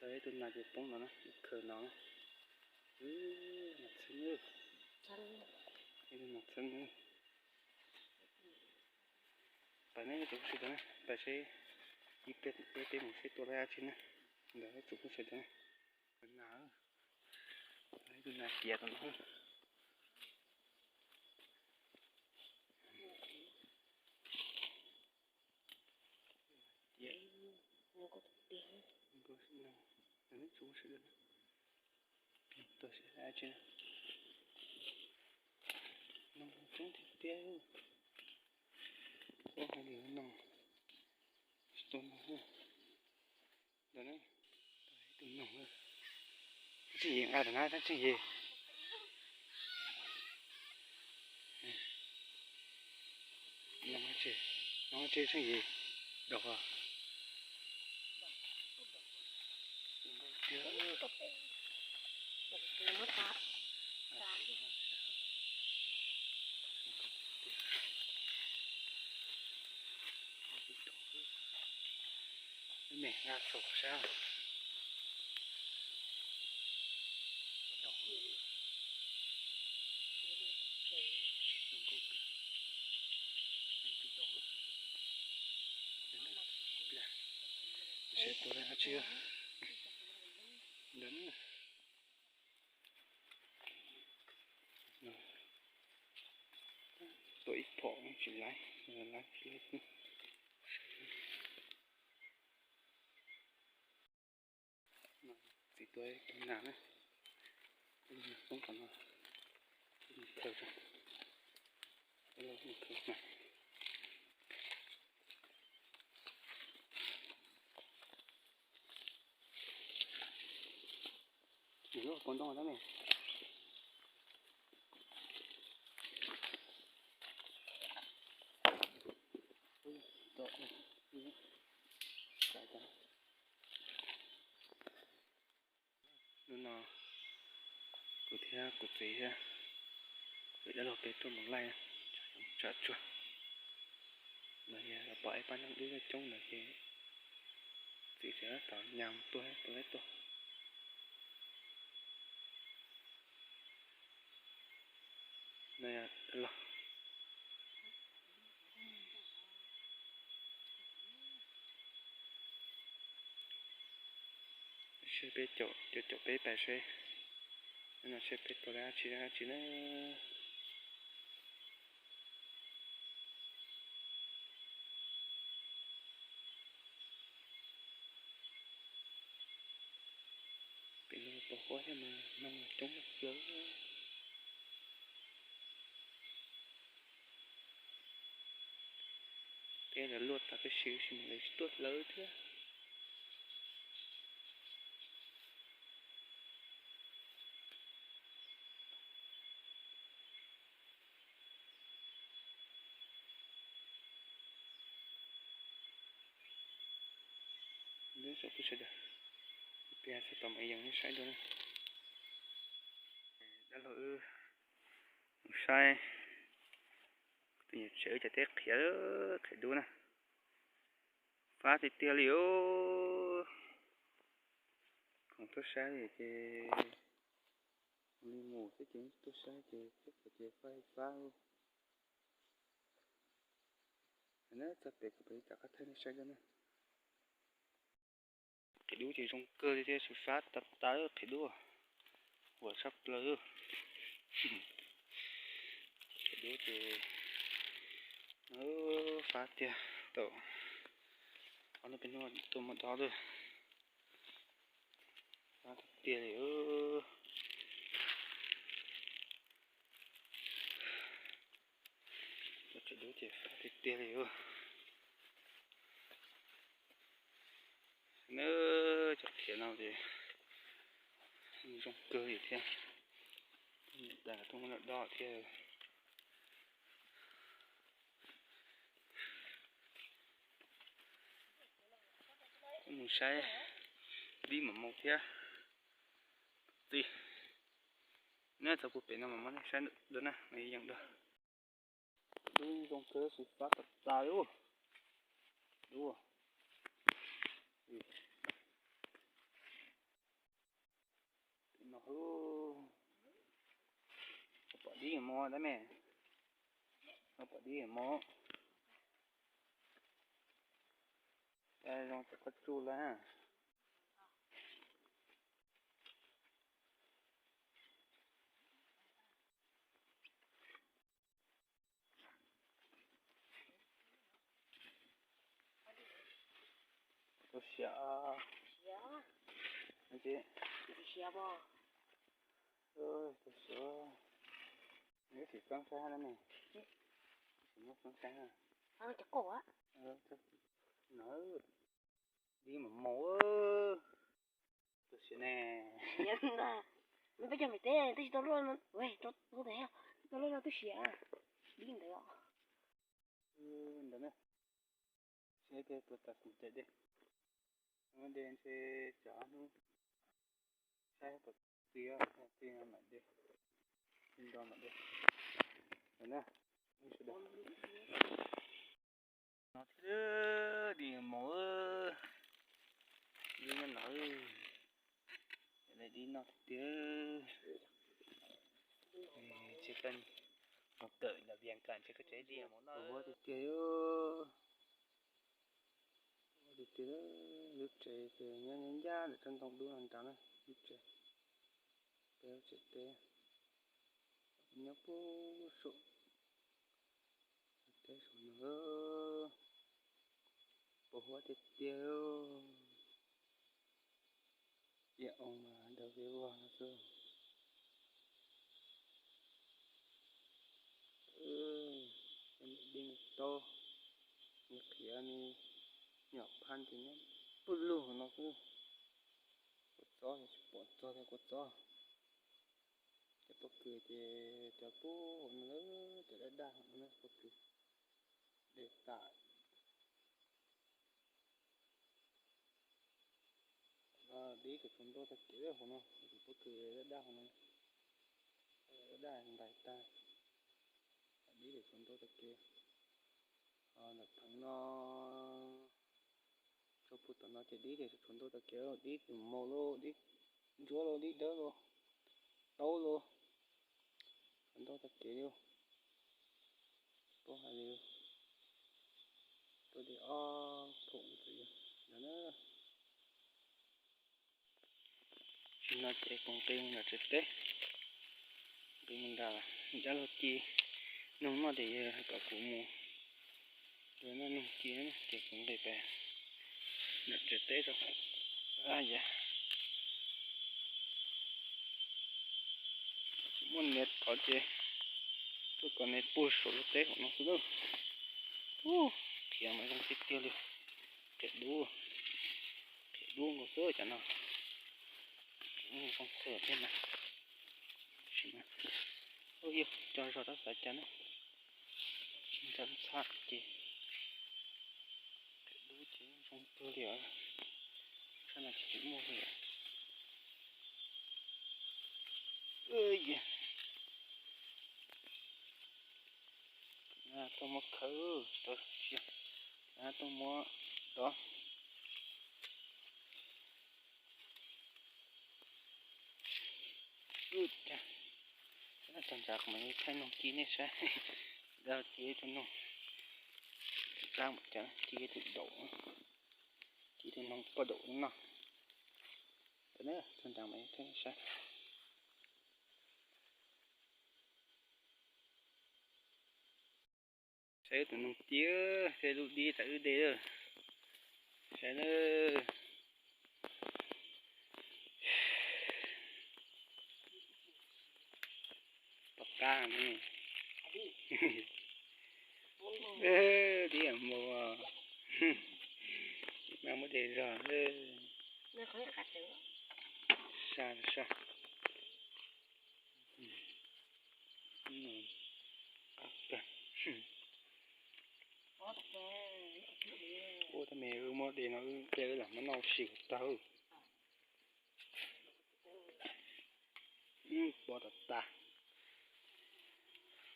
Ib tug nas ces poob no na, khaws no na. Nas txheeb, ib tug nas txheeb. Pais ne, ib tug kuj sawv daws na, pais seb, ib pliag peb mus seb tua dab tsi na. Ntawd ib tug kuj sawv daws na. Nas, ib tug nas tiav tom no. Tiav, ib tug kuj sawv daws na. Tua seb dab tsi na. Noog coob tiag tiag. Ua hais tias noog, tsis tua noog. Ntawd na, ib tug noog, tab tseem yim nqa tom na, tab tseem yim. Noog tseem, noog tseem yim, dog. Mem nqa xaum sab. Seb tua dab tsi ntawd na. Tua ib phom tsis laib, laib tsis laib. Txiv tua ib tug nas na, poob tom no, khaws, khaws mas. Nws lub hauv paus ntoo tab me. Hnub no kuv thiab kuv txiv thiab kuv dab laug peb tuaj mus laij tsam tsuag. Los yog los pom ib pab neeg dub coob coob ntawd ces txiv tseem tab tom nyas mus tua tua ib tuaj. No yog dab laug. Seb peb caum, caum peb pais seb, no seb peb tua dab tsi dab tsi na. Pem no pos huab thiab mas noog coob kawg. Peb lawv luaj tas peb siv sis mas lawv tsis tuaj hlawv thiab. Nyob zoo kuj sawv daws, ib pliag txog tom Maiv Yees nej saib dua na. Dab laug wb mus saib tus nyuam tsev wb cov teb qhiav, qhiav dub na. Fab tiag tiag li os. Khoom tuaj saib ces li mus xwb ces tuaj saib ces peb qhov ces fab fab li. Na txog pem kuv pem rov qab thaij nej saib dua na. Qhiav dub ces zoo kawg li thiab, xyov fab tas tas qhiav dub, huam tshaj plaws. Qhiav dub ces fab tiag tau, ob hnub peb hnub tuaj muaj dob lawm. Fab tiag tiag li. Cov qhiav dub ces fab tiag tiag li. Na, cov qhiav no ces zoo kawg li thiab. Niam tais tuaj muab dob thiab. Mus saib dib mam mus thiab. Tij, neb txog puag pem no mas muab nej saib dua na, mas yeej dua. Dub zoo kawg, xyov fab tas tas li. Dub. Ub, pom dib mob tab me, pom dib mob. Zoo cov qab tsuj lawm. Tau siav. Tau siav. Neb tsis txeeb saib na me. Tsis muab txeeb saib na. Cov qau a. No, dib mas maum. Tau siav ne. Neb peb cov me teb twb tsis tau luaj, tsis tau luaj no twb siav. Dib ntawd os. Ntawd na. Saib tias puas tas kum cai dej. Muab dej ntshe tsam hnub saib puas txi, txi mam de, txi nto mam de. Ntawd na, sawv daws. No thiab dib maum, dib nyob no, dib no tiag tiag. Tsis kawm, mus kawm los Vias Cas ntshe koj tsev dib maum no tiag tiag. Tiag tiag, lub tsev ces nyob ncaj ncaj ntawm tsob ntoo dub no nrad na, lub tsev, peb lub tsev teb nyob puag saum teb saum no, puas huab tiag tiag. Tiam oo mas dawb vog no xwb. Dib me taub, me qhiav me nyuam phaj ces nyob puag lug no xwb. Kua txob tsis pom txog thiab kua txob. Cov pob kws ces cov puag hauv no, cov daj daj hauv no pob kws de tas. Dib ces tsuas ntuj tag kev hauv no, pob kws daj daj hauv no, daj daj ntais tag. Dib ces tsuas ntuj tag kev. Ntawm pheev no, tso puag tom no ces dib ces tsuas ntuj tag kev, dib tus maum los, dib ntsuab los, dib dawb los, taub los, tsuas ntuj tag kev li. Paub hais li, tuaj li ob phaum ntxiv ntawd na. Tsis no ces kuv nqis mus nram tsev teb, nqis mus nram ncab lug ci, noog noj ces yawg kom kuv mus, yawg noj noog ci ces kuv nqis pem nram tsev teb rau. Yam tsis muaj niam tod ces tuaj kom niam puag saum lub teb hauv no xwb lauj. Ub, qhiav mas zoo tiag tiag li, qhiav dub, qhiav dub nkaus xwb cov no. Zoo xwb thiab na. Ub, yog cov zog tab xav cas na, ntxhab ntxhab ces qhiav dub ces zoo kawg li os. Sab no tsis muaj li. Tuaj muab khawb, tuaj muab dov. Txog ntshav kuv mam li thaij noog ci nej saib. Dab ci tus noog, dab ci tus daum, ci tus noog poj daum no. Txog ntshav mam li thaij nej saib. Saib tus noog ci, saib lub dib tas wb de lawm. Saib lawm. Tom qab ne. Dib maum, mas muab de zog lawm. Saj saj. Ua tab me wb muab de no wb cia wb lam muab noj ua si kom tag. Pov tas tas.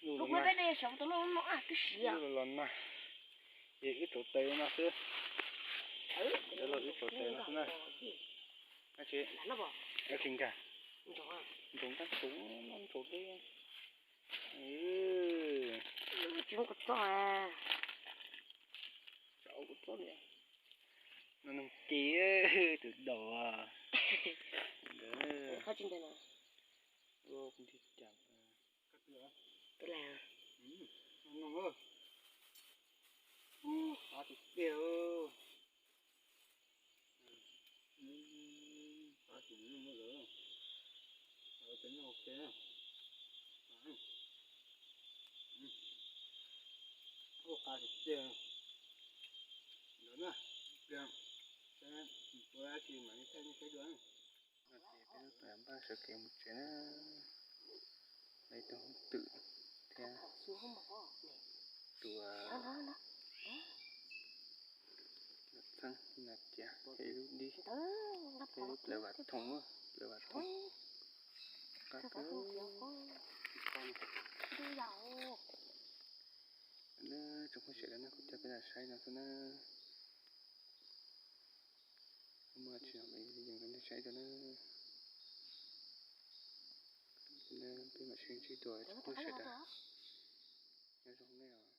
Lub los los nag, ces wb tsuav taws no xwb. Los wb tsuav taws no xwb na. Tsis nkag. Ntsoov nqaj ntsoov, ntsoov li. Tsis muaj kua txob. Tsis muaj kua txob li. No nug ces tus dos. Qhov tsis ntawd no. Tus lam. Qab tiag tiag. Qab tiag tiag. Ua qab tiag tiag. Ntawd na, pliag, ua dab tsi mam li thaij nej saib dua. No ces peb lub tuam npaj sawv kev mus tsev na. Lawv tus hoob twm thiab tus txheeb, nas cias, ib lub dib, ib lub plawv vam thooj, plawv vam thooj. Qab kawg. Tsoom phooj ywg sawv daws na, kuv coj peb los saib no xwb na. Muaj tsis yees rau nej saib dua na. Peb mam sib ntsib dua tsoom phooj ywg sawv daws. Nyob zoo nej os.